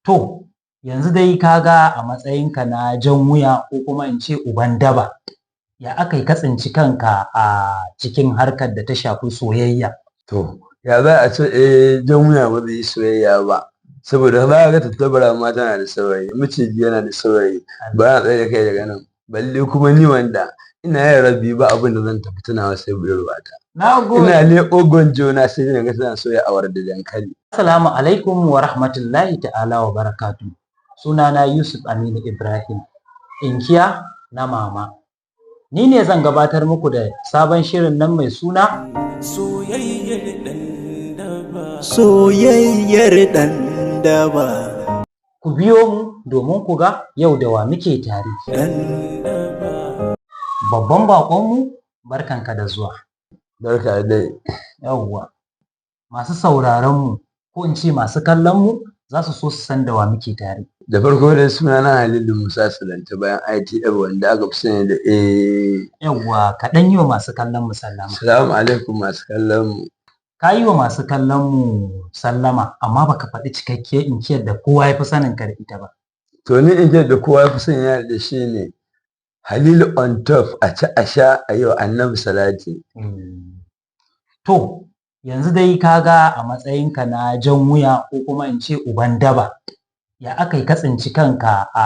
To, yanzu dai ka ga a matsayinka na jan wuya ko kuma in ce uban daba, ya aka yi ka tsinci kanka a cikin harkar da ta shafi soyayya? To, ya za a ce jan wuya ba zai yi soyayya ba, saboda za ka ga tattabara ma tana da saurayi, maciji yana da saurayi, ba na tsaye da kai daga nan. Balle kuma ni wanda ina yin rabi ba abin da zan tafi tunawa sai budurwata. Na gode. Ina leƙo gwanjo na sai na ga tana soya awara da dankali. Assalamu alaikum wa rahmatullahi ta'ala wa barakatu. Sunana Yusuf Aminu Ibrahim, inkiya na mama. Ni ne zan gabatar muku da sabon shirin nan mai suna Soyayyar ɗan daba. Soyayyar ɗan daba. Ku biyo mu domin ku ga yau da wa muke tare. Ɗan Babban baƙonmu, barkanka da zuwa. Barka dai. Yawwa. Masu sauraron mu ko in ce masu kallon mu za su so su san da wa muke tare. Da farko dai sunana Halilu Musa Salanta bayan ITF wanda aka fi sani da A. Yawwa, kaɗan yi wa masu kallon mu sallama. Salamu alaikum masu kallon mu. Ka yi wa masu kallon mu sallama amma baka faɗi cikakkiyar inkiyar da kowa ya fi sanin ka da ita ba. To, ni in da kowa ya fi sani yana da shi ne Halilu on top, a ci a sha a yi wa Annabi salati. To, yanzu dai ka ga a matsayinka na jan wuya ko kuma in ce uban daba, ya aka yi ka tsinci kanka a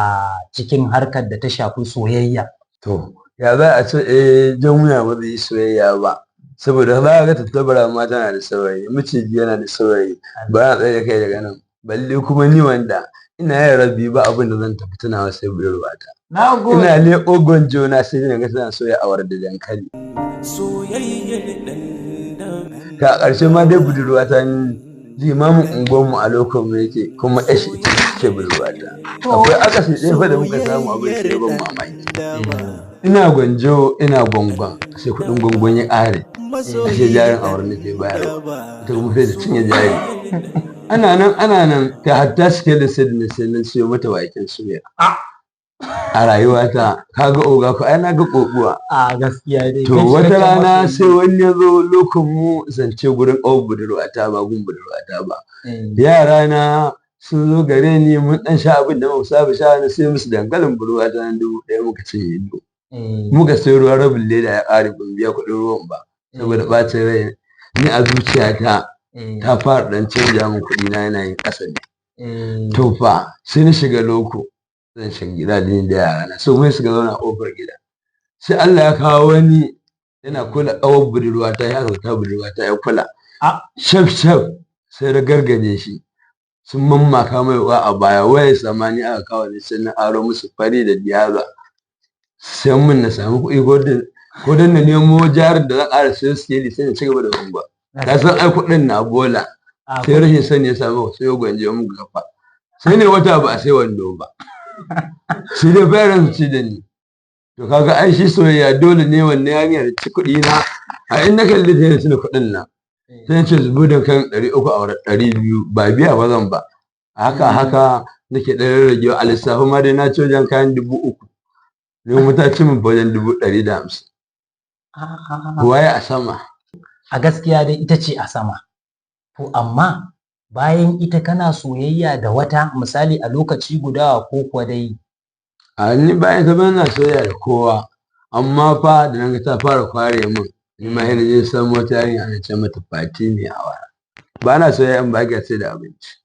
cikin harkar da ta shafi soyayya? To, ya za a ce jan wuya ba zai yi soyayya ba, saboda za ka ga tattabara ma tana da saurayi, maciji yana da saurayi, ba na tsaye da kai daga nan. Balle kuma ni wanda ina yin rabi ba abin da zan tafi tunawa sai budurwata. Na gode. Ina leƙo gwanjo na sai na ga tana soya awara da dankali. Soyayyar ɗan daba. Ka a ƙarshe ma dai budurwata ni limamin unguwarmu a lokacin mu yake kuma ƴar ita ce budurwata. Akwai akasi ɗaya fa da muka samu, abin sai ban mamaki. Ina gwanjo ina gwangwan, sai kuɗin gwangwan ya ƙare. Ashe jarin awara nake bayarwa. Ita kuma sai ta cinye jari. Ana nan ana nan ta hatta suke da sai da na sai na siyo mata waken suya. A rayuwata ka ga oga ko ai na ga ƙoƙuwa. A gaskiya dai. To, kai wata cikakken rana masoyi. sai wani ya zo lokacin mu zance gurin ƙawar budurwata ba gun budurwata ba. Yara na sun zo gare ni, mun ɗan sha abin da muka saba sha, na sai musu dankalin budurwata na 1000 muka cinye ido. Muka sayo ruwa rabin leda ya ƙare, ban biya kuɗin ruwan ba. Saboda ɓacin rai ni a zuciyata ta fara ɗan canja min kuɗi na yana yin ƙasa ne. To fa, sai na shiga loko zan shiga gida da ni da yara na, sai mun shiga zauna a ƙofar gida. Sai Allah ya kawo wani yana kula ƙawar budurwata, ya ta budurwata ya kula. Shaf shaf sai na gargaje shi. Sun mammaka mai wuƙa a baya, wayar samani aka kawo ni, sai na aro musu fari da diyaza. Sai mun na samu kuɗi ko don na nemo jarin da zan ƙara sayo sikeli, sai na ci gaba da gwangwan. Ka san ai kuɗin na bola. Sai rashin sani ya samu sai gwanjo muka kafa. Sai ne wata ba a sai wando ba. Sai dai bayan su ci da ni. To, kaga ai shi soyayya dole ne wannan yarinyar ci kuɗi na. A in na kalli ta yana tuna kuɗin nan. Sai na ce zubo da kan 300 a wurin 200 ba biya ba zan ba. Haka haka nake ɗan rarragewa, a lissafi ma dai na ci wajen kayan 3000. Ni kuma ta ci min wajen 150,000. Waye a sama? A gaskiya dai ita ce a sama. To, amma bayan ita kana soyayya da wata, misali a lokaci guda ko kuwa dai? A ni bayan ta bana soyayya da kowa. Amma fa da naga ta fara kware min, ni ma sai na je samo wata yarinya ana ce mata Fati mai awara. Ba na soyayya in ba kya sai da abinci.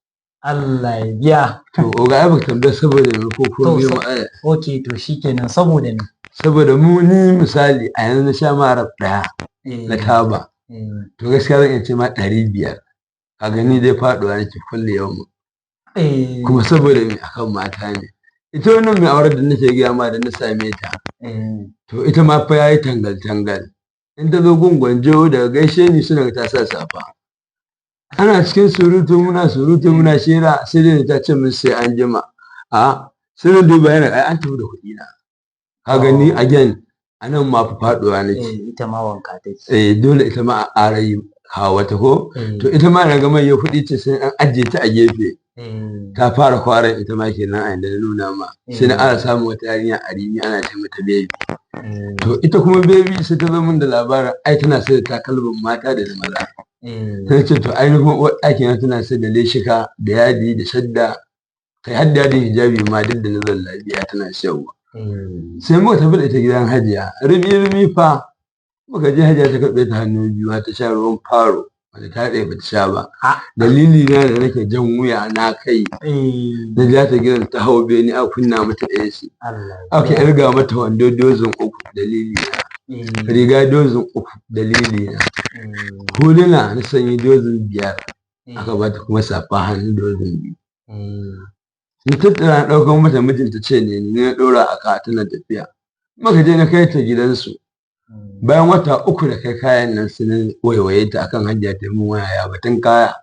Allah ya biya. To oga, ai baka tambaya saboda me ko To, me matsala. Ok, to shikenan, saboda me? Saboda mu ni misali a yanzu na sha ma rab ɗaya na taba. To, gaskiya zan iya ce ma 500. Ka gani dai faɗuwa nake kulle yau. Kuma saboda me? Akan mata ne. Ita wannan mai auren da nake gaya ma da na same ta. To, ita ma fa yayi tangal tangal. In ta zo gun gwanjo daga gaishe ni suna ta sa safa. Ana cikin surutu, muna surutu muna shira, sai dai ta ce min sai an jima. A sai na duba yana ai an tafi da kuɗi na. Ka gani again a nan ma fa faɗuwa nake. Eh, ita ma wanka take. Eh, dole ita ma a ƙara yi kawo wata ko. To, ita ma na ga manyan kuɗi ce, sai an ajiye ta a gefe. Ta fara kwaran ita ma kenan a inda na nuna ma. Sai na ƙara samun wata yarinya a Rimi ana ce mata Baby. To, ita kuma Baby sai ta zo min da labarin ai tana sayar da takalman mata da na maza. Sai ce to ai ni kuma uwar ɗakina tana sayar da leshika da yadi da shadda. Kai har da yadin hijabi ma duk da nazar lafiya tana siyarwa. Sai muka tafi da ita gidan Hajiya. Rumi rumi fa muka je, Hajiya ta karɓe ta hannu biyu har ta sha ruwan faro wanda ta daɗe ba ta sha ba. Dalili na da nake jan wuya na kai na ja ta gidan, ta hau bene, aka kunna mata AC. Allah. Aka irga mata wando dozin 3, dalili na. Riga dozin 3, dalili na. Huluna na sanyi dozin 5 aka bata, kuma safa hannu dozin 2. Ni tattara na ɗaukar mata, mijinta ce ne ni na ɗora a ka tana tafiya. Muka je na kai ta gidansu. Bayan wata 3 da kai kayan nan, sai na waiwaye ta akan Hajiya ta yi min waya, ya batun kaya.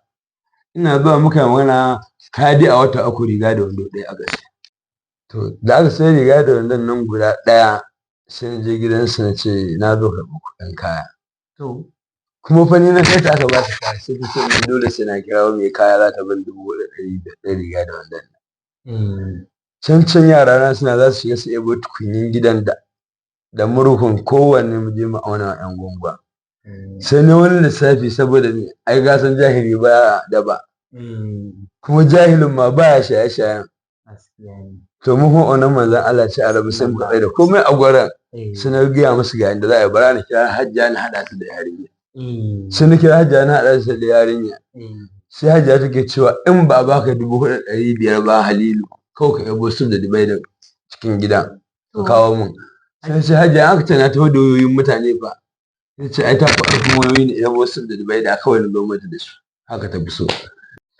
Ina zuwa muka yi magana, kaya dai a wata 3 riga da wando ɗaya aka siya. To da aka sai riga da wandon nan guda ɗaya, sai na je gidansu na ce na zo karɓar kuɗin kaya. Kuma fa ni na kai ta aka ba ta kaya, sai ta ce min dole sai na kirawo mai kaya za ta ban 4,500 ɗin riga da wandon nan. Can can yara na suna za su shiga su ɗebo tukunyin gidan da murhun kowanne mu je mu auna wa 'yan gwangwan. Sai na wani lissafi, saboda me, ai ka san jahili baya daba. Kuma jahilin ma baya shaye-shayen. To mu kuma ƙaunar manzon Allah ce a rabu, sai muka tsai da komai a gurin. Sai na gaya musu ga yanda za a yi, bara na kira Hajiya na haɗa ta da yarinya. Sai na kira Hajiya na haɗa ta da yarinya. Sai Hajiya take cewa in ba a baka 4,500 ba Halilu, kawai ka ɗebo su da Dubai da cikin gida ka kawo min. Sai na ce Hajiya, aka ce na taho da wayoyin mutane fa. Ta ce ai ta fi ƙarfin wayoyi na ɗebo su da Dubai da kawai na zo mata da su. Haka ta fi so.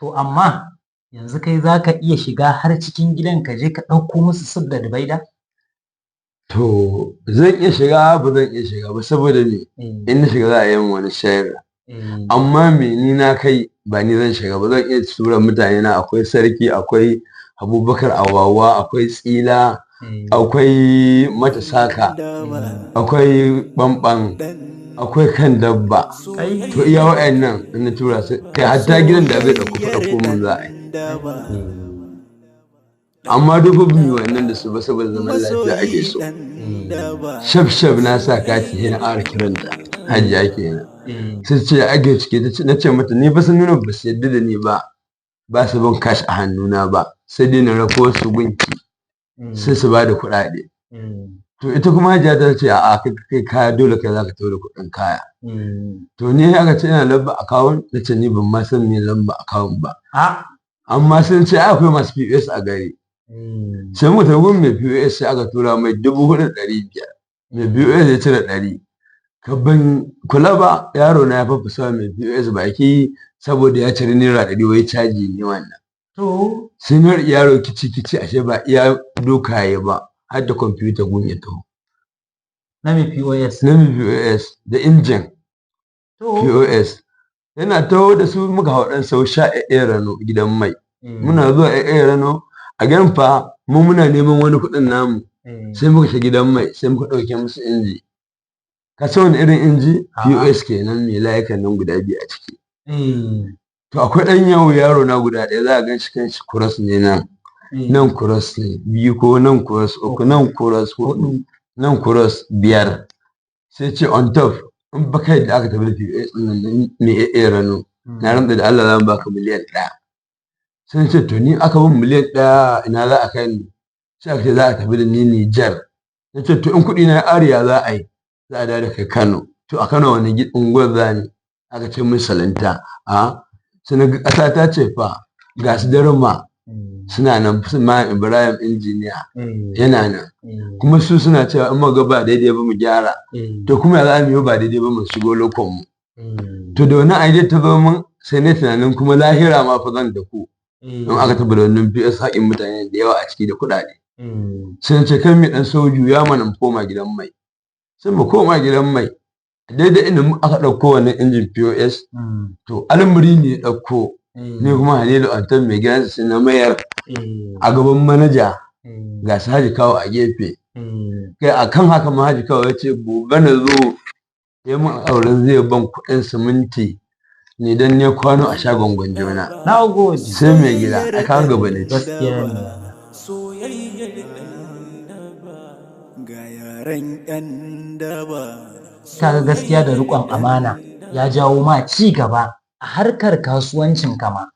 To amma yanzu kai za ka iya shiga har cikin gidan ka je ka ɗauko musu sub da dubaida? To zan iya shiga, ba zan iya shiga ba, saboda me, in na shiga za a yi min wani shayar. Amma me, ni na kai ba ni zan shiga ba, zan iya tura mutane na, akwai Sarki, akwai Abubakar Awawa, akwai Tsila, akwai Matasaka, akwai Bamban, akwai Kan Dabba. To iya wa'annan in na tura su, kai hatta gidan da zai ɗauko ɗauko min za a yi. Amma duk ba mu yi wannan da su ba, saboda zaman lafiya ake so. Shaf shaf na sa kati, sai na ƙara kiranta, Hajiya kenan. Sai ce ake ciki, na ce mata ni fa sun nuna ba su yarda da ni ba, ba su ban cash a hannuna ba, sai dai na rako su gunki sai su ba da kuɗaɗe. To ita kuma Hajiya ta ce a'a, kai kaya dole kai za ka taho da kuɗin kaya. To ni aka ce ina lamba account, na ce ni ban ma san me lamba account ba. Amma sun ce ai akwai masu POS a gari. Sai muka tafi gun mai POS, sai aka tura mai 4,500. Mai POS ya cire 100. Ka ban kula ba, yaro na ya faffasa mai POS baki saboda ya cire naira 100, wai caji ne wannan. Sai na riƙe yaro kici kici, ashe ba iya duka ya ba, har da kwamfuta gun ya taho. Na mai POS. Na mai POS da injin POS. Yana taho da su, muka hau ɗan sau sha ɗaya rano gidan mai. Muna zuwa ɗaya rano a gidan fa, mu muna neman wani kuɗin namu. Sai muka shiga gidan mai, sai muka ɗauke musu inji. Ka san wani irin inji? POS kenan mai layukan nan guda biyu a ciki. To akwai ɗan yawo yaro na guda ɗaya, za a gan shi kanshi cross ne nan. Nan cross ne biyu ko nan cross uku, nan cross huɗu, nan cross biyar. Sai ce on top in ba kai da aka tafi da POS ɗin nan mai AA rano, na rantse da Allah za mu baka miliyan 1. Sai ce to ni aka bin miliyan 1 ina za a kai ni? Sai aka ce za a tafi da ni Nijar. Na ce to in kuɗi na ya za a yi? Za a dawo da kai Kano. To a Kano wani unguwar za ni? Aka ce min Salanta. A sai na ga ƙasa ta ce fa ga su Darma suna nan, su ma Ibrahim injiniya yana nan. Kuma su suna cewa in muka ga ba daidai ba mu gyara. To kuma ya za mu yi ba daidai ba mu shigo lokon mu? To da wannan idea ta zo min, sai na tunanin kuma lahira ma fa zan da ku. In aka tafi da wannan POS, haƙin mutane da yawa a ciki da kuɗaɗe. Sai na ce kai mai ɗan soju ya mana mu koma gidan mai. Sai mu koma gidan mai. Daidai inda aka ɗauko wannan injin POS, to almuri ne ya ɗauko. Ni kuma Halilu Anton mai gidansa sai na mayar a gaban manaja, ga su Haji Kawo a gefe. Kai a kan haka ma Haji Kawo ya ce gobe na zo, ya min auren zai ban kuɗin siminti ne dan ne kwano a shagon gwanjona. Na gode. Sai mai gida a kan gaba ne. Gaskiya ne. Soyayyar ɗan daba. Ga yaran 'yan daba. Kaga gaskiya da riƙon amana ya jawo ma ci gaba a harkar kasuwancin kama.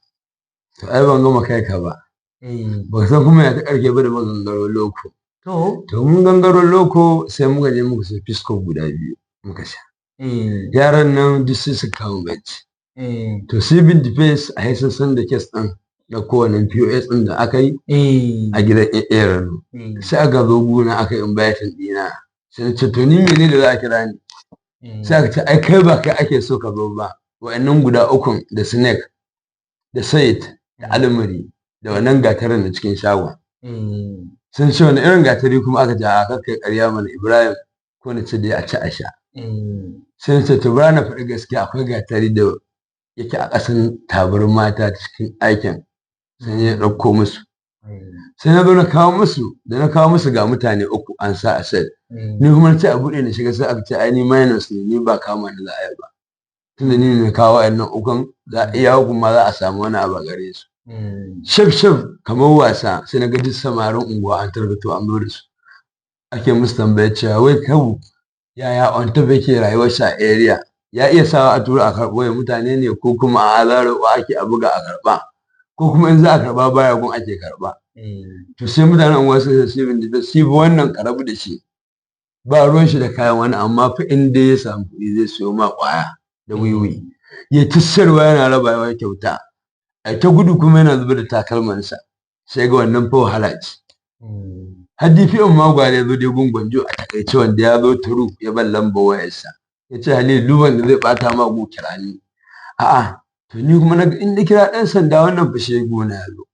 To ai ban gama kai ka ba. Ba san kuma ya ta karke ba da muka gangaro loko. To. To mun gangaro loko sai muka je muka sai fisko guda biyu muka sha. Yaran nan duk sai suka kama bacci. To civil defense a yi san da kes ɗin da kowane POS ɗin da aka yi a gidan AA Rano. Sai aka zo gona aka yi inviting ɗina. Sai na ce to ni mene da za a kira ni? Sai aka ce ai kai ba kai ake so ka zo ba. Wa'annan guda ukun da Snake da Said da Almari da wannan gatarin na cikin shagon. Sun ce wani irin gatari kuma aka ce a kakkai ƙarya mana Ibrahim ko na ce dai a ci a sha. Sai na ce to bara na faɗi gaskiya akwai gatari da yake a ƙasan tabarma ta cikin aikin sai ya ɗauko musu. Sai na zo na kawo musu da na kawo musu ga mutane uku an sa a sel. Ni kuma na ce a buɗe na shiga sai aka ce ai ni minus ne ni ba kama ni za a yi ba. Tunda ni ne na kawo wa'annan ukun za a iya hukun ma za a samu wani abu a gare su. Shaf shaf kamar wasa sai na ga duk samarin unguwa an tarkato an zo da su. Ake musu tambayar cewa wai kawu yaya on top yake rayuwar shi a area ya iya sawa a tura a karɓo ya mutane ne ko kuma a zaro ake a buga a karɓa ko kuma in za a karɓa baya gun ake karɓa. To sai mutanen unguwa suka ce civil defense shi fa wannan ka rabu da shi ba ruwan shi da kayan wani amma fa in dai ya samu kuɗi zai siyo ma ƙwaya da wiwi. Ya ta sayarwa yana rabawa kyauta. Ai ta gudu kuma yana zubar da takalmansa sai ga wannan fa wahala ce. Har DPO ma gwale ya zo dai gun Gwanjo a takaice wanda ya zo turu ya ban lambar wayarsa. Ya ce Halilu duk wanda zai ɓata ma gu kira ni. A'a to ni kuma na ga in na kira ɗan sanda wannan fa shegu na ya zo.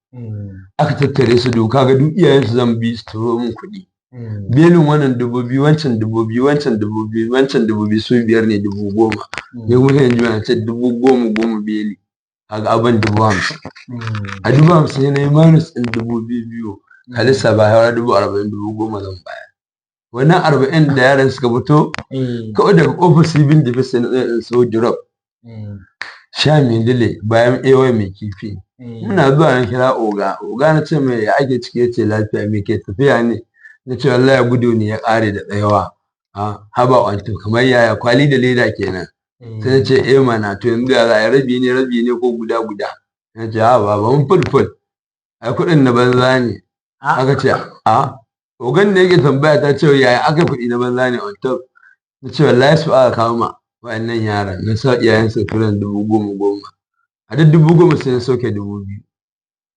Aka tattare su doka ga duk iyayensu zan bi su turo min kuɗi. Belin wannan 2,000 wancan 2,000 wancan 2,000 wancan 2,000 su biyar ne 10,000. Ni kuma sai in ji ana ce 10,000 goma beli. Kaga an ban 50,000. A 50,000 sai na yi minus ɗin 2,200. Ka lissafa saura 40,000 10,000 zan bayar. Wannan 40 da yaran suka fito kawai daga ƙofar civil defense sai na tsaya in sayo drop. Sha Maidile bayan AY mai kifi. Muna zuwa na kira oga. Oga na ce mai ya ake ciki ya ce lafiya me ke tafiya ne. Na ce wallahi gudu ne ya ƙare da tsayawa. A haba on top kamar yaya kwali da leda kenan. Sai na ce eh mana to yanzu ya za a yi rabi ne ko guda guda. Na ce a baba mun full full. Ai kuɗin na banza ne. Aka ce a ogan da yake tambaya ta ce yaya aka kuɗi na banza ne on top. Na ce wallahi su aka kama wa'annan yaran na sa iyayensu turan 10,000 goma. A duk 10,000 sai na sauke 2,000.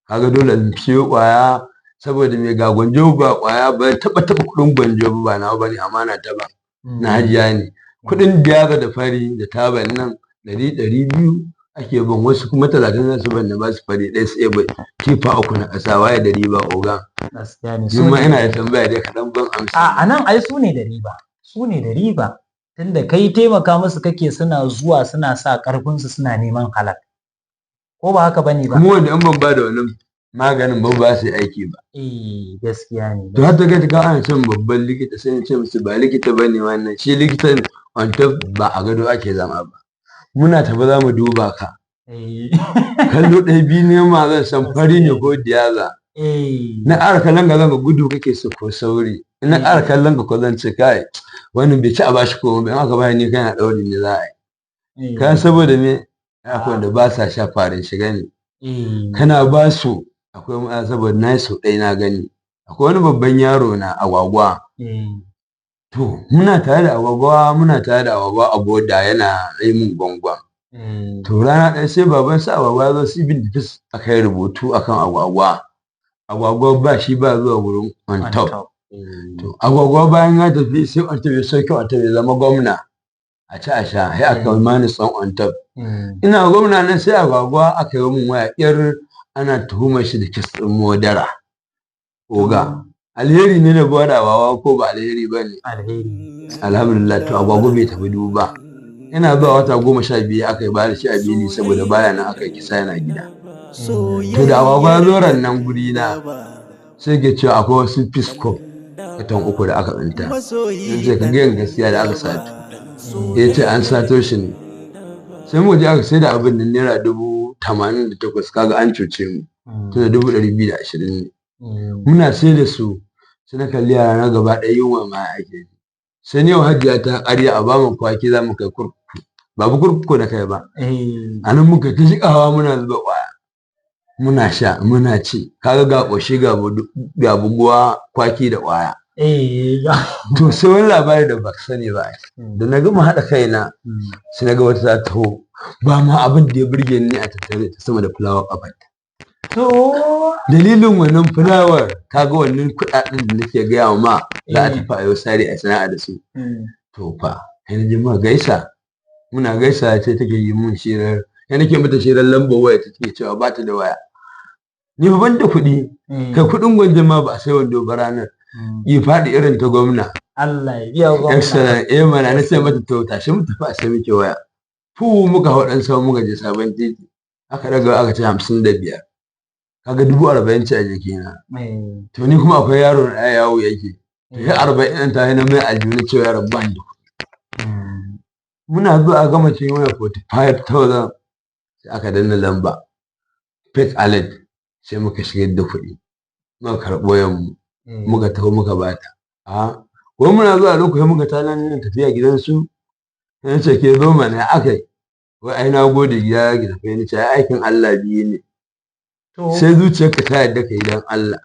Kaga dole in siyo ƙwaya saboda me ga Gwanjo ba ƙwaya ba taɓa taɓa kuɗin Gwanjo ba ba nawa bane amana ta ba na hajiya ne. Kuɗin diyaza da fari da taban nan ɗari ɗari biyu ake ban wasu kuma 30 za su ban na basu fari ɗaya su ɗebe tifa uku na ƙasa waye da riba oga. Gaskiya ne. Ni ma ina da tambaya dai kaɗan ban amsa. A nan ai su ne da riba. Su ne da riba. Tunda kai taimaka musu kake suna zuwa suna sa ƙarfinsu suna neman halal. Ko ba haka bane ba? Kuma wanda in ban ba da wannan maganin ba ba su yi aiki ba. Eh gaskiya ne. To har ta kai ta kawo ana cin babban likita sai na ce musu ba likita ba ne wannan shi likitan on top ba a gado ake zama ba. Muna tafe za mu duba ka. Kallo ɗaya biyu ne ma zan san fari ne ko diyaza. Na ƙara kallon ka zan ga gudu kake so ko sauri. In na ƙara kallon ka ko zan ce kai wannan bai ci a bashi komai ba in aka bashi ni kana ɗauri ne za a yi. Ka saboda me akwai wanda ba sa sha farin shiga ne. Kana ba su akwai matsala saboda na yi sau ɗaya na gani. Akwai wani babban yaro na agwagwa. To muna tare da agwagwa muna tare da agwagwa a boda yana yi min gwangwan. To rana ɗaya sai baban su agwagwa ya zo civil defense aka yi rubutu akan agwagwa. Agwagwa ba shi ba zuwa wurin on top. To agwagwa bayan ya tafi sai on top ya sauke on top ya zama gwamna. A ci a sha sai aka yi minus ɗin on top. Ina gwamna nan sai agwagwa aka yi min waya ƙyar ana tuhumar shi da kes ɗin modara. Oga. Alheri ne da gwada agwagwa ko ba alheri ba ne? Alheri. Alhamdulillah to agwagwa bai tafi duba. Ina zuwa wata 12 aka yi bada shi a beli saboda baya nan aka yi kisa yana gida. To da agwagwa ya zo rannan guri na sai ke cewa akwai wasu fisko katon uku da aka tsinta. Sai ce ka gayan gaskiya da aka sato. Ya ce an sato shi ne. Sai muka je aka sai da abin da naira 88,000 kaga an cuce mu. Tunda 220,000 ne. Muna sai da su sai na kalli yara na gaba ɗaya yunwa ma ake ji. Sai ni yau hajiya ta ƙarya a bamu kwaki za mu kai kurkuku. Ba bu kurkuku da kai ba. A nan muka ta jiƙawa muna zuba ƙwaya. Muna sha muna ci, kaga ga ƙoshi, ga buguwa kwaki da ƙwaya. To sai wani labari da baka sani ba, da na gama haɗa kaina sai na ga wata ta taho, ba ma abin da ya burge ni a tattare ta sama da fulawar ƙafarta. Dalilin wannan fulawar, kaga wannan kuɗaɗen da nake gaya ma za a tafi a yau sari a sana'a da su. To fa sai na je muka gaisa, muna gaisa sai take yi mun shirar, sai nake mata shirar lambar waya, ta take cewa ba ta da waya. Ni fa ban da kuɗi, kai kuɗin gwanjon ma ba a sai wando ba ranar. Yi faɗi irin ta gwamna. Allah ya biya gwamna. Excellent. Eh mana, na ce mata to tashi mu tafi a sai miki waya. Fu muka hau ɗan sama muka je sabon titi. Aka ɗaga aka ce 55. Kaga 40,000 ce a jikina. To ni kuma akwai yaro na yawo yake. To sai 40 ɗin ta na mai aljihu, na cewa yaron ba ni da kuɗi. Muna zuwa a gama cikin waya 45,000, sai aka danna lamba. Fake alert, sai muka shigar da kuɗi. Muka karɓo wayanmu. Muka taho muka bata. A wai muna zuwa lokacin muka ta nan tafiya gidansu. Sai na ce ke zo mana, ya aka yi. Wai ai na gode, gida ki tafi, ni ce ai aikin Allah biyu ne. Sai zuciyarka ta yarda ka yi don Allah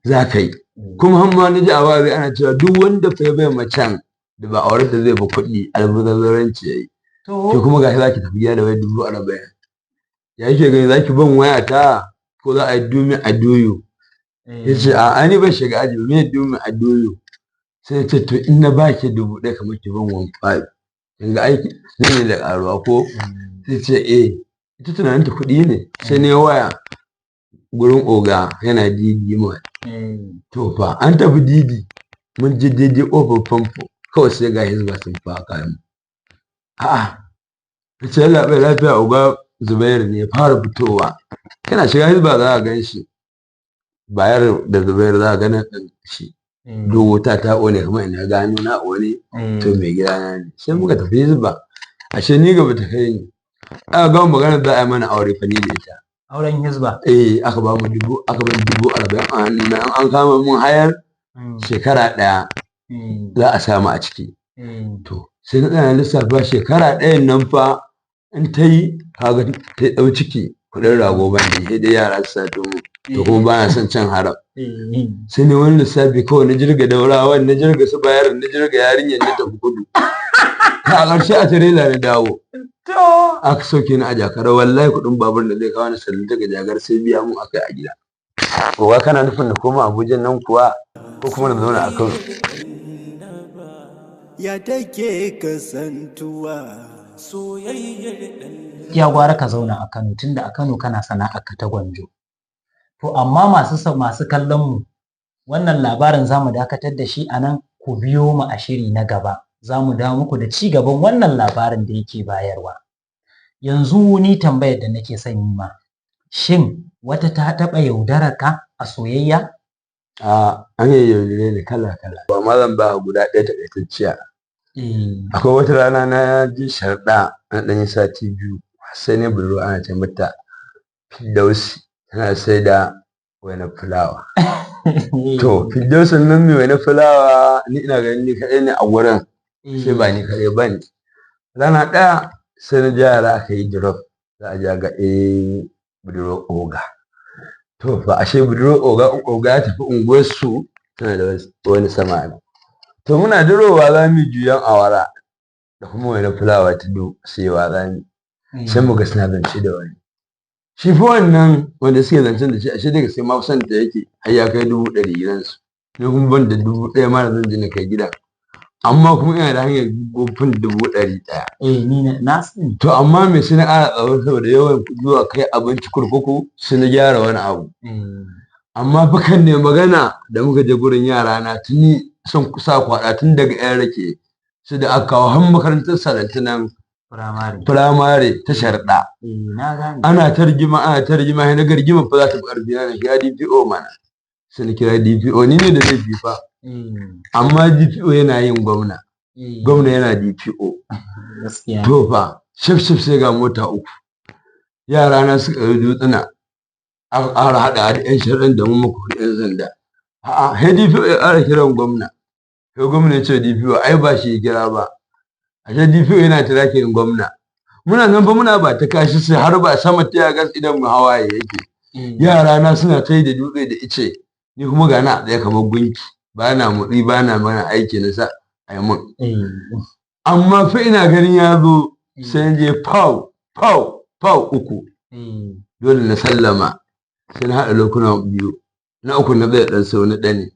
za ka yi. Kuma har ma na ji a wa'azi ana cewa duk wanda fa ya bai macen da ba auren da zai ba kuɗi, almubazzaranci ya yi. Ke kuma gashi za ki tafi gida da wai 40,000. Ya kike gani, za ki ban waya ta ko za a yi do me a do you? Ya ce a ni ban shiga aji ba, me do me a do you? Sai ya ce to in na ba ki 1,000 kamar ki ban 1,500. Kin ga aiki zai ne da ƙaruwa ko? Sai ce eh, ita tunaninta kuɗi ne. Sai na yi waya gurin oga, yana Didi Mall. To fa an tafi Didi, mun je daidai ƙofar famfo kawai sai ga Hizba sun fa kayan mu. A'a, na ce yallaɓai lafiya? Oga Zubairu ne ya fara fitowa. Kana shiga Hizba za ka gan shi. Bayar da Zubairu za ka ga nan ɗin shi. Duk wuta ta ƙone kamar ina gano na ƙone, to mai gidana ne. Sai muka tafi Hizba. Ashe ni gaba ta kai ni. Aka gama maganar za a yi mana aure fa ni da ita. Auren Hizba. Eh, aka ba mu dubu, aka ban 40,000 a hannuna, in an kama mun hayar shekara ɗaya za a samu a ciki. To sai na tsaya na lissafa shekara ɗayan nan fa in ta yi, kaga ta ɗau ciki, kuɗin rago ban da sai dai yara su sato mun. To kuma ba na son cin haram. Sai na wani lissafi kawai, na jirga Daurawan, na jirga su Bayar, na jirga yarinyar, na tafi kudu. Ta a ƙarshe a tirela na dawo. Aka sauke ni a Jakara, wallahi kuɗin babur da zai kawo ni sallin daga Jakara sai biya mun akai a gida. Oga, kana nufin na koma Abuja nan kuwa ko kuma na zauna a Kano? Ya take kasantuwa? Soyayyar ɗan Ya gwara ka zauna a Kano, tunda a Kano kana sana'ar ka ta gwanjo. To amma masu kallon mu, wannan labarin zamu dakatar da shi a nan, ku biyo mu a shiri na gaba. Za mu dawo muku da ci gaban wannan labarin da yake bayarwa. Yanzu ni tambayar da nake son yi ma, shin wata ta taɓa yaudarar ka a soyayya? A an yi yaudare ni kala kala. Ba ma zan ba guda ɗaya taƙaitacciya. Akwai wata rana na ji sharɗa na ɗan yi sati 2, sai ne budurwa ana ce mata Firdausi, tana sai da wainar fulawa. To Firdausin nan mai wainar fulawa, ni ina ganin ni kaɗai ne a wurin, sai ba ni kaɗai ba ne. Rana ɗaya sai na ji yara aka yi drop, za a je a ga budurwar oga. To fa ashe budurwar oga, in oga ya tafi unguwarsu, tana da wani samari. To muna durowa za mu yi juyan awara da kuma wainar fulawa ta do siyowa za mu yi. Sai muga suna zance da wani. Shi fa wannan wanda suke zancen da shi, ashe daga sai ma son ta yake, har ya kai 100,000 gidansu. Ni kuma ban da 1,000 ma da zan je na kai gidan. Amma kuma ina da hanyar gofin 100,000. Eh, ni na sani. To amma me, sai na ƙara tsaro saboda yawan zuwa kai abinci kurkuku, sai na gyara wani abu. Amma fa kan ne magana da muka je gurin yara na, tuni sun sa kwaɗa tun daga 'yan rake su da aka kawo har makarantar Salanti nan. Firamare. Firamare ta Sharɗa. Eh, na gane. Ana ta rigima, ana ta rigima, sai na ga rigimar fa za ta fi ƙarfi na, na kira DPO mana. Sai na kira DPO, ni ne da laifi fa. Amma DPO yana yin gwamna. Gwamna yana DPO. Gaskiya. To fa shif shif sai ga mota uku. Yara na suka yi dutsuna. Aka ƙara haɗa da 'yan shari'an da mu muka kori 'yan sanda. A'a, sai DPO ya ƙara kiran gwamna. Sai gwamna ya ce DPO ai ba shi ya kira ba. Ashe DPO yana tracking gwamna. Muna nan fa muna ba ta kashi, sai har ba sama ta gas idan mu hawaye yake. Yara na suna ta yi da dutse da ice, ni kuma ga na a tsaye kamar gunki, ba na motsi, ba na mana aiki na sa a yi mun. Amma fa ina ganin ya zo, sai na je pau pau pau uku. Dole na sallama, sai na haɗa lokuna biyu, na uku na zai ɗan sau na ɗane.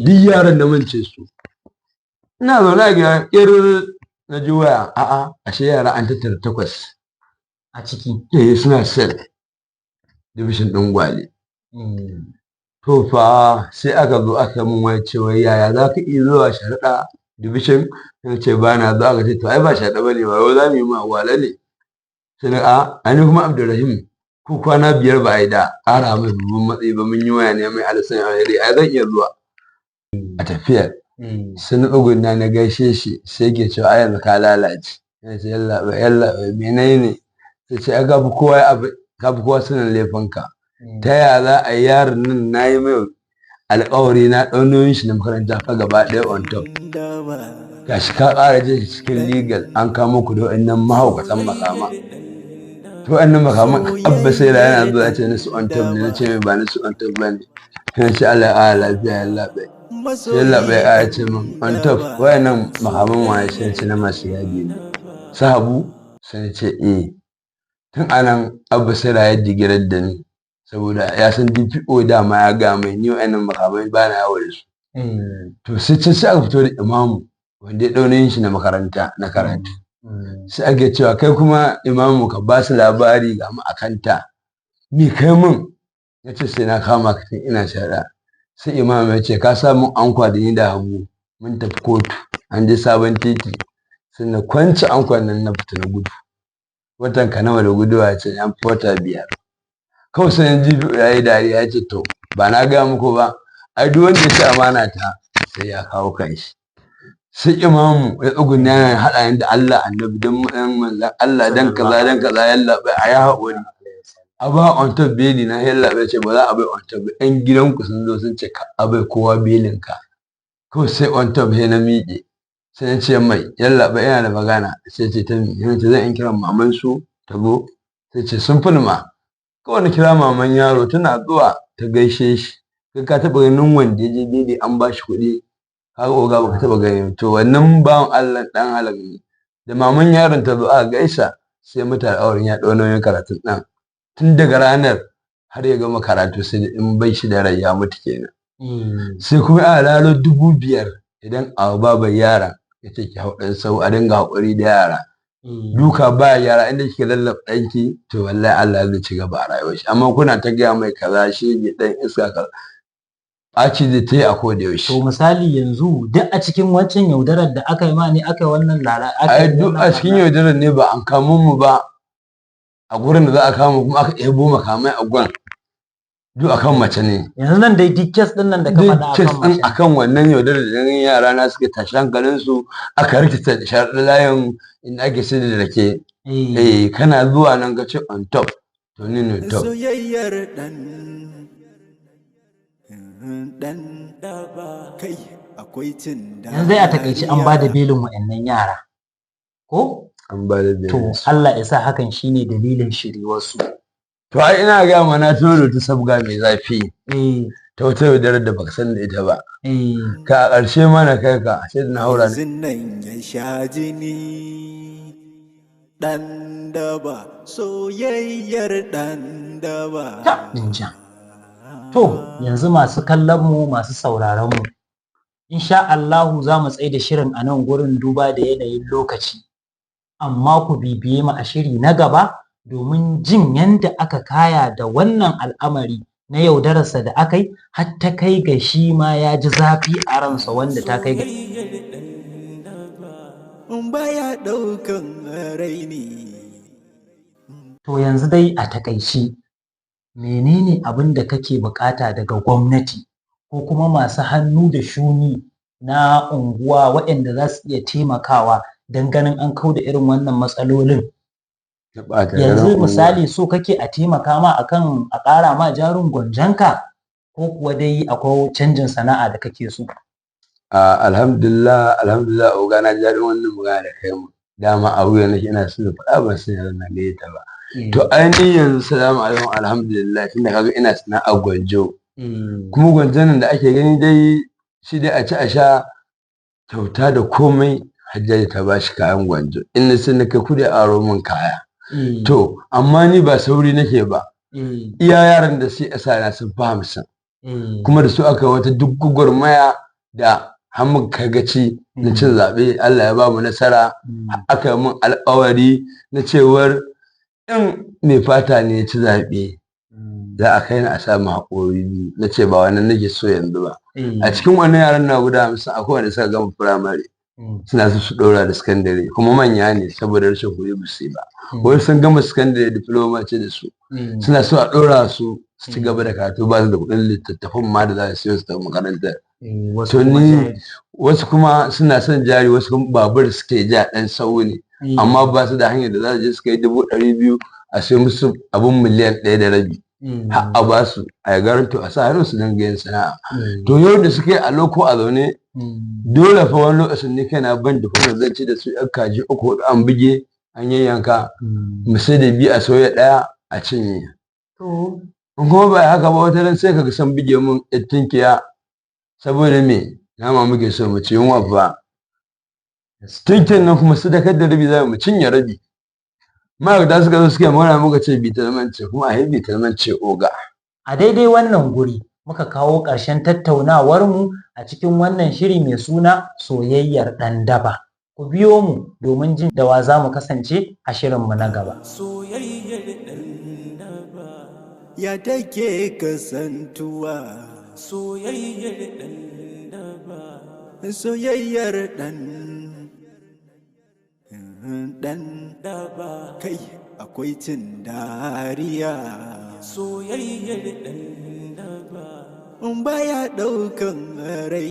Duk yaran da mance su. Ina zaune a gida, ƙirar na ji waya. A'a, ashe yara an tattara takwas a ciki. Eh, suna cell division ɗin Gwale. To fa, sai aka zo aka min waya cewa, yaya za ka iya zuwa Sharaɗa division? Na ce ba na zuwa. Aka ce, to ai ba Sharaɗa ba ne ba, wai za mu yi ma Gwale ne. Sai na a ni kuma Abdulrahim, ko kwana 5 ba a yi da ƙara mai babban matsayi ba, mun yi waya ne mai alisan alheri, ai zan iya zuwa a tafiyar. Sai na tsuguna na gaishe shi, sai yake cewa, ai yanzu ka lalace. Na ce, yallaɓai, yallaɓai, me nayi ne? Sai ce, ai ka fi kowa abu, ka fi kowa sanin laifinka. Ta yaya za a yi yaron nan, na yi mai alƙawari, na ɗau nauyin shi na makaranta fa gaba ɗaya on top, gashi ka ƙara jin shi cikin legal, an kamo ku da wa'annan mahaukatan makama. To wa'annan makaman, Abba sai da yana zuwa ya ce na su on top ne, na ce mai ba na su on top ba ne. Na ce, Allah ya ƙara lafiya, yallaɓai. Sai yallaɓai ya ce min, on top, wa'annan makaman waye? Sai na ce na masu gadi ne, su Habu. Sai na ce eh. Tun anan Abba sai da ya digirar da ni, saboda ya san DPO dama ya ga mai ni wa'annan makamai ba na yawo da su. To sai can sai aka fito da imamu wanda ya ɗau nauyin shi na makaranta na karatu. Sai ake cewa, kai kuma imamu, ka ba su labari, ga mu akanta ni kai mun. Ya ce, sai na kama ka tun ina Sharaɗa. Sai imamu ya ce, ka sa mun ankwa da ni da Habu mun tafi kotu, an je Sabon Titi. Sai na kwance ankwan nan, na fita na gudu. Watan ka nawa da guduwa? Ya ce an fi wata 5. Kawai sai na ji ya yi dariya, ya ce, to ba na gaya muku ba, ai duk wanda ya ci amana ta sai ya kawo kanshi. Sai imamu ya tsuguna yana haɗa ni da Allah, Annabi, don ɗan manzan Allah, dan kaza dan kaza, yallaɓai, a yi haƙuri a ba on top beli na. Yallaɓai ce, ba za a bai on top ba, ƴan gidanku sun zo sun ce ka a bai kowa belin ka. Kawai sai on top, sai na miƙe, sai na ce mai, yallaɓai, ina da magana. Sai ce, ta me? Sai ce, zan iya kiran maman su ta zo? Sai ce, sun ma. Kawai na kira maman yaro, tana zuwa ta gaishe shi. Kai, ka taɓa ganin wanda ya je beli an ba shi kuɗi? Kaga oga, baka taɓa gani. To wannan bawan Allah ɗan halak ne. Da maman yaron ta zo aka gaisa, sai mata alƙawarin ya ɗau nauyin karatun ɗan tun daga ranar har ya gama karatu, sai da in bai shi da rai, ya mutu kenan. Sai kuma a lalo 5,000 idan a babar yaran, ya ce, ki hau ɗan sau, a dinga haƙuri da yara, duka ba yara, inda kike lallaba ɗanki, to wallahi Allah zai ci gaba a rayuwar shi. Amma kuna ta gaya mai kaza, shege, ɗan iska, kaza, ɓaci zai ta yi a koda yaushe. To misali yanzu, duk a cikin wancan yaudarar da aka yi ma ne aka yi wannan lara aka Ai yi duk wannan a cikin barna? yaudarar ne, ba an kamo mu ba a gurin da za a kama, kuma aka ɗebo makamai a gwan, duk akan mace ne. Yanzu nan dai duk case din nan da ka Duk faɗa case akan ɗin mace. Akan wannan yaudarar da yara na suka tashi hankalinsu, aka rikita sharaɗa layin inda ake sayar da rake. Eh, kana zuwa nan ka ce on top, to ni ne top. Soyayyar ɗan ɗan kai akwai cin Yanzu dai a takaice an ba da belin wa'annan yara ko? An ba da To belin su. Allah ya sa hakan shine dalilin shiriwarsu. To ai ina ga ma na tuno da wata sabga mai zafi ta wata yaudarar da baka san da ita ba. Ka a ƙarshe ma na kai ka sai da na haura ne. Yanzu nan ya sha jini ɗan daba, soyayyar ɗan daba. Ta ninja. To yanzu masu kallon mu, masu sauraron mu, insha Allahu za mu tsaye da shirin a nan gurin duba da yanayin lokaci, amma ku bibiye mu a shiri na gaba domin jin yanda aka kaya da wannan al'amari na yaudararsa da aka yi, har ta kai ga shi ma ya ji zafi a ransa wanda ta kai ga Baya ɗaukan raini. To yanzu dai a takaice, menene abin da kake bukata daga gwamnati ko kuma masu hannu da shuni na unguwa waɗanda za su iya taimakawa don ganin an kau da irin wannan matsalolin? Na ɓata garin Yanzu unguwa. misali, so kake a taimaka ma akan a ƙara ma jarin gwanjanka, ko kuwa dai akwai canjin sana'a da kake so? Alhamdulillah, alhamdulillah, oga, na ji daɗin wannan magana da kai mu. Dama a wuya nake ina so na faɗa, ban san yanzu na gayyata ba. To ainihin yanzu, salamu alaikum, alhamdulillah, tunda kaga ina sana'ar gwanjo. Kuma gwanjon nan da ake gani dai shi dai a ci a sha kyauta da komai. Hajjaji ta bashi kayan gwanjo, in na sai na kai kuɗi a aro min kaya. To amma ni ba sauri nake ba. Iya yaran da sai sa na sun fi 50, kuma da su aka wata duk gwagwarmaya da har muka kai gaci na cin zaɓe. Allah ya ba mu nasara. Aka yi min alƙawari na cewar in mai fata ne ya ci zaɓe, za a kai ni a samu haƙori biyu. Na ce ba wannan nake so yanzu ba. A cikin wannan yaran na guda 50, akwai wanda suka gama firamare, suna so su ɗora da sakandare, kuma manya ne, saboda rashin kuɗi ba su yi ba. Wani sun gama sakandare, diploma ce da su, suna so a ɗora su su ci gaba da karatu, ba su da kuɗin littattafan ma da za su siyo su tafi makarantar. Wasu To kuma ni jari. Wasu kuma suna son jari, wasu kuma babur suke ja, ɗan sau ne, amma ba su da hanyar da za su je su kai 200,000 a sai musu abun 1.5 miliyan har a ba su a yi garanto a sa hannun su dinga yin sana'a. To yau da suke a loko a zaune, dole fa wani lokacin ni kaina ban da kuma zan ci da su. Yan kaji uku huɗu an buge an yayyanka, mu sai da biyu a soya ɗaya a cinye. To. In kuma ba haka ba, wata ran sai kaga sun buge mun yar tinkiya, saboda me? Nama muke so mu ci, yunwa fa. Tinkin nan kuma sadakar da rabi za mu cinye rabi. Ma'aikata suka zo suka yi magana, muka ce bitalman ce, kuma a yi bitalman ce oga. A daidai wannan guri muka kawo ƙarshen tattaunawarmu a cikin wannan shiri mai suna Soyayyar ɗan daba. Ku biyo mu domin jin da wa za mu kasance a shirinmu na gaba. Soyayyar ɗan daba. Ya take kasantuwa? Soyayyar ɗan daba. Soyayyar ɗan ɗan daba. Kai, akwai cin dariya. Soyayyar ɗan daba. Baya ɗaukan rai.